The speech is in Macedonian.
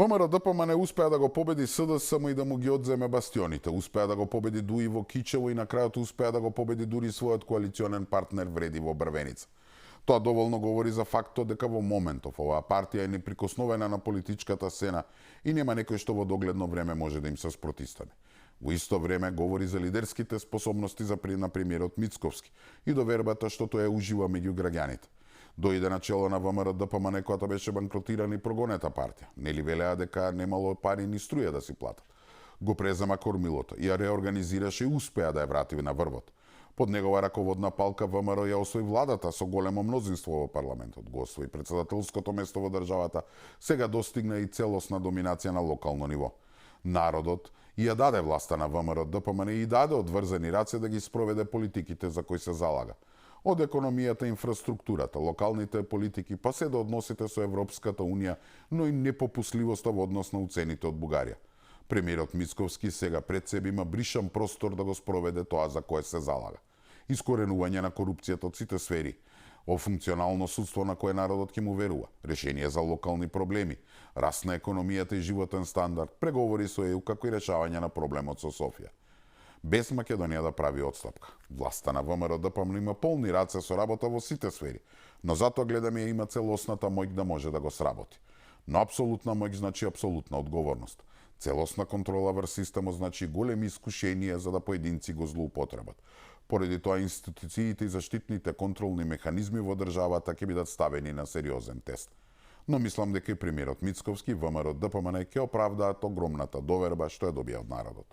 ВМРО ДПМН успеа да го победи СДСМ и да му ги одземе бастионите. Успеа да го победи Дуи во Кичево и на крајот успеа да го победи дури својот коалиционен партнер Вреди во Брвеница. Тоа доволно говори за фактот дека во моментов оваа партија е неприкосновена на политичката сцена и нема некој што во догледно време може да им се спротивстане. Во исто време говори за лидерските способности на премиерот Мицковски и довербата што тој ја ужива меѓу граѓаните. Дојде на чело на ВМРО ДПМН којата беше банкротирана и прогонета партија. Нели велеа дека немало пари ни струја да си платат. Го презема кормилото, ја реорганизираше и успеа да ја врати на врвот. Под негова раководна палка ВМРО ја освои владата со големо мнозинство во парламентот, го освои претседателското место во државата, сега достигна и целосна доминација на локално ниво. Народот ја даде власта на ВМРО ДПМН и даде одврзани раце да ги спроведе политиките за кои се залага. Од економијата, инфраструктурата, локалните политики, па се до односите со Европската Унија, но и непопусливоста во однос на уцените од Бугарија. Премиерот Мицковски сега пред себе има бришан простор да го спроведе тоа за кое се залага. Искоренување на корупцијата од сите сфери, о функционално судство на кое народот ќе му верува, решение за локални проблеми, раст на економијата и животен стандард, преговори со ЕУ како и решавање на проблемот со Софија. Без Македонија да прави отстапка. Власта на ВМРО ДПМН има полни раце со работа во сите сфери, но затоа гледаме ја има целосната моќ да може да го сработи. Но апсолутна моќ значи апсолутна одговорност. Целосна контрола врз системот значи големи искушенија за да поединци го злоупотребат. Поради тоа институциите и заштитните контролни механизми во државата ќе бидат ставени на сериозен тест. Но мислам дека и премиерот Мицковски и ВМРО ДПМН ќе оправдаат огромната доверба што ја добија од народот.